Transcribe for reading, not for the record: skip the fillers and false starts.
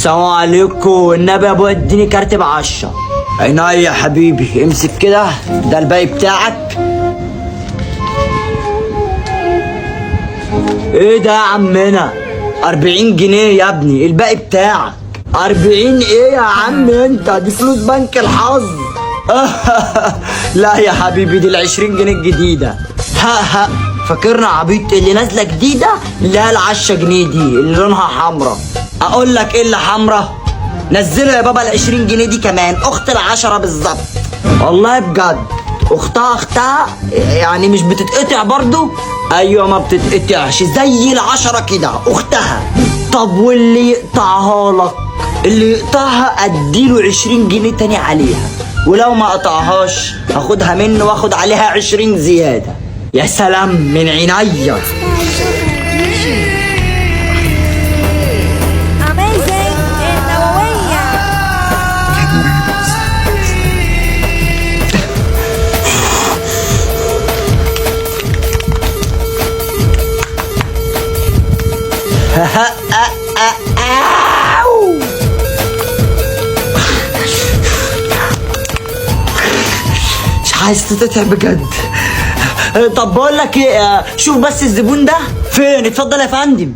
السلام عليكم. النبي يا ابويا اديني كارت ب10. عينيا يا حبيبي، امسك كده، ده الباقي بتاعك. ايه ده يا عمنا؟ 40 جنيه يا ابني الباقي بتاعك. 40 ايه يا عم انت؟ دي فلوس بنك الحظ. لا يا حبيبي، دي ال20 جنيه الجديدة. ها ها، فاكرنا عبيط؟ اللي نازلة جديدة اللي هي ال10 جنيه دي اللي لونها حمرا. اقول لك ايه اللي حمرا؟ نزلوا يا بابا ال20 جنيه دي كمان، اخت ال10 بالظبط. والله بجد اختها، اختها يعني مش بتتقطع برضو؟ ايوه ما بتتقطعش زي ال10 كده، اختها. طب واللي يقطعها لك؟ اللي يقطعها اديله 20 جنيه تاني عليها، ولو ما قطعهاش هاخدها منه واخد عليها 20 زيادة. يا سلام من عينيا. Amazing النووية. أو. مش عايز تتقطع بجد. طب بقول لك ايه، شوف بس الزبون ده فين. اتفضل يا فندم.